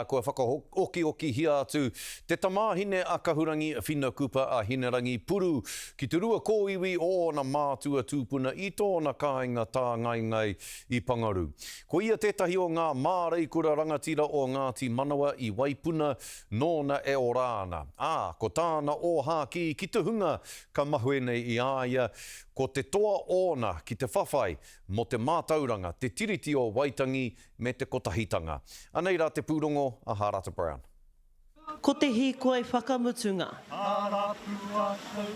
Kua whakaokiokihia atu te tamāhine a Kahurangi Whina Kupa a Hinerangi Puru ki te rua kōiwi o ōna mātua tūpuna i tōna kāinga tāngaengae i Pangaru. Ko ia tētahi o ngā māreikura rangatira o Ngāti Manawa i Waipuna nōna e ora ana, ā, ko tāna ōhākī ki te hunga ka mahue nei i a ia, ko te toa ōna ki te whawhai mō te mātauranga, te Tiriti o Waitangi me te kotahitanga. Anei rā te pūrongo a Harata Brown. Ko te hīkoi whakamutunga. Harapu atu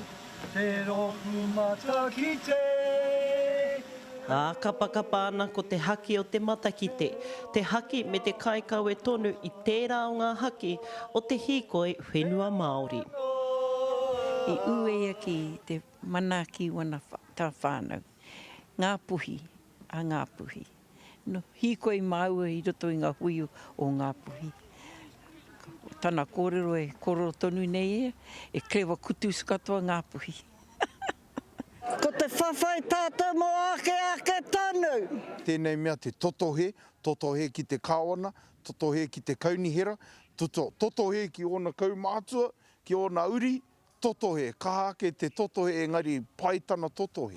te rōpū matakite. Ā, kapakapa ana ko te haki o te matakite, te haki me te kaikawe tonu i tērā o ngā haki o te hīkoi whenua Māori. I ū ia ki te manaaki wana tā whānau, Ngā Puhi a Ngā Puhi. No, hīkoi māua i roto i ngā hui o Ngāpuhi. Tana kōrero e kōrero tonu nei ia, e clever kutus katoa Ngāpuhi. Ko te whawhai tātou mō ake ake tonu! Tēnei mea te totohe, totohe ki te kāwana, totohe ki te kaunihera, totohe ki ōna kaumātua, ki ōna uri, Totohe, kaha ake te totohe engari pai tana totohe.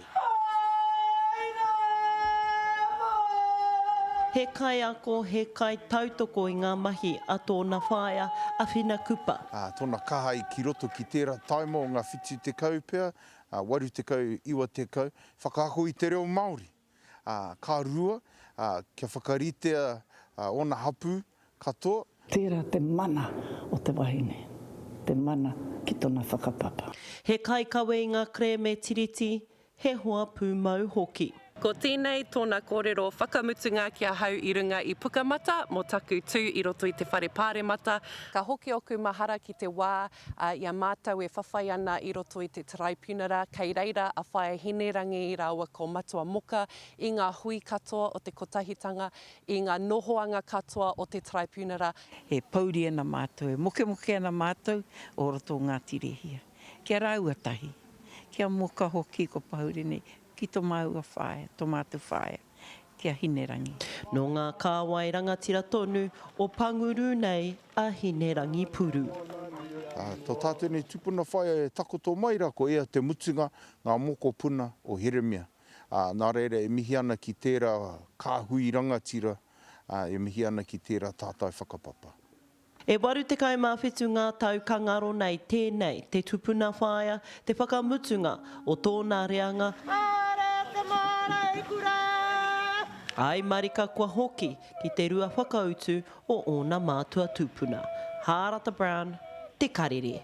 He kaiako, he kaitautoko i ngā mahi a tōna whaea, a Whina Kupa. Tōna kaha i ki roto ki tērā taima o ngā 70 pea, 80, 90, whakaako i te reo Māori. Ka rua, kia whakaritea ōna hapū katoa. Tērā te mana o te wahine, te mana ki tona whakapapa. He kaikawe i ngā kerēme Tiriti, he hoa pūmau hoki. Ko tēnei tōna kōrero whakamutunga ki ahau i runga i Pukamata mō taku tū i roto i te Whare Pāremata. Ka hoki oku mahara ki te wā i a mātou e whawhai ana i roto i te Taraipiunara, kei reira a Whaea Hinerangi rāua ko Matua Moka i ngā hui katoa o te Kotahitanga, i ngā nohoanga katoa o te Taraipiunara. E pouri ana mātou, e mokemoke ana mātou o roto o Ngāti Rehia. Ki a rāua tahi, ki a Moka hoki ko Pahure nei, ki to māua whaea, to mātou whaea, ki a Hinerangi. Nō ngā kāwai rangatira tonu o Panguru nei a Hinerangi Puru. Tō tātou nei tupuna whaea e takoto mai rā, ko ia te mutunga ngā mokopuna o Heremia. Nā reira e mihi ana ki tērā kāhui rangatira, e mihi ana ki tērā tātai whakapapa. E 87 ngā tau ka ngaro nei tēnei te tupuna whaea, te whakamutunga o tōna reanga. Ara te māreikura! Āe marika kua hoki ki te rua whakautu o ōna mātua tūpuna. Hārata Brown, Te Karere.